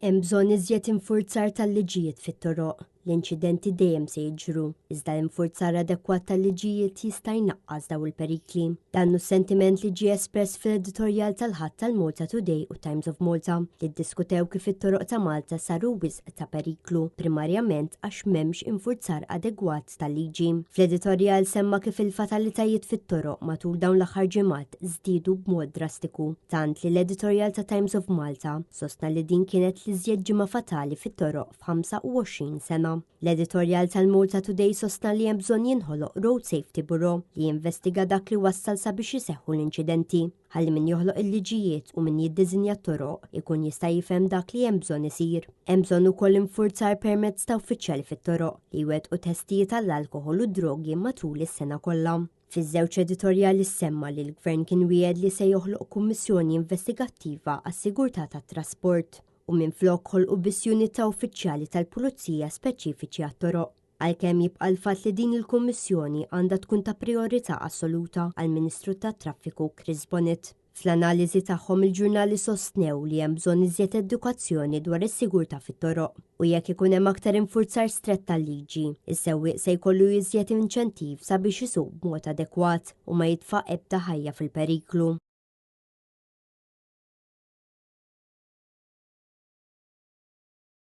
Hemm bżonn iżjed infurzar tal-liġijiet fit-toroq. L-inċidenti dejjem se jiġru, iżda l-infurzar adekwat tal-liġijiet jista' jnaqqas dawn il-perikli. Dan hu s-sentiment li ġie espress fl-editorjal tal-Ħadd tal-Malta Today u Times of Malta li ddiskutew kif it-toroq ta' Malta saru wisq ta' periklu, primarjament għax m'hemmx infurzar adegwat tal-liġi. Fl-editorjal semma kif il-fatalitajiet fit-toroq matul dawn l-aħħar ġimgħat żdiedu b'mod drastiku, tant li l-editorjal ta' Times of Malta Sostna li din kienet l-iżjed ġimgħa fatali fit-toroq f'25 sena. L-editorjal tal-Malta Today sostna li hemm bżonn jinħoloq Road Safety Bureau li jinvestiga dak li wassal sabiex iseħħu l-inċidenti, ħalli min joħloq il-liġijiet u min jiddiżinja t-toroq ikun jista' jifhem dak li hemm bżonn isir. Hemm bżonn ukoll infurzar permezz ta' uffiċjali fit-toroq li jwettqu testijiet għall-alkoħol u d-drogi matul is-sena kollha. Fiż-żewġ editorjali ssemma li l-Gvern kien wiegħed li se joħloq kummissjoni investigattiva għas-sigurtà tat-trasport u minflok ħolqu biss unit ta' uffiċjali tal-pulizija speċifiċi għat-toroq. Għalkemm jibqa' l-fatt li din il-kummissjoni għandha tkun ta' prijorità assoluta għall-Ministru tat-Traffiku Chris Bonett. Fl-analiżi tagħhom il-ġurnali sostnew li hemm bżonn iżjed edukazzjoni dwar is-sigurtà fit-toroq u jekk ikun hemm aktar infurzar strett tal-liġi, is-sewwieq se jkollu iżjed inċentiv sabiex isuq b'mod adekwat u ma jitfa' ebda ħajja fil-periklu.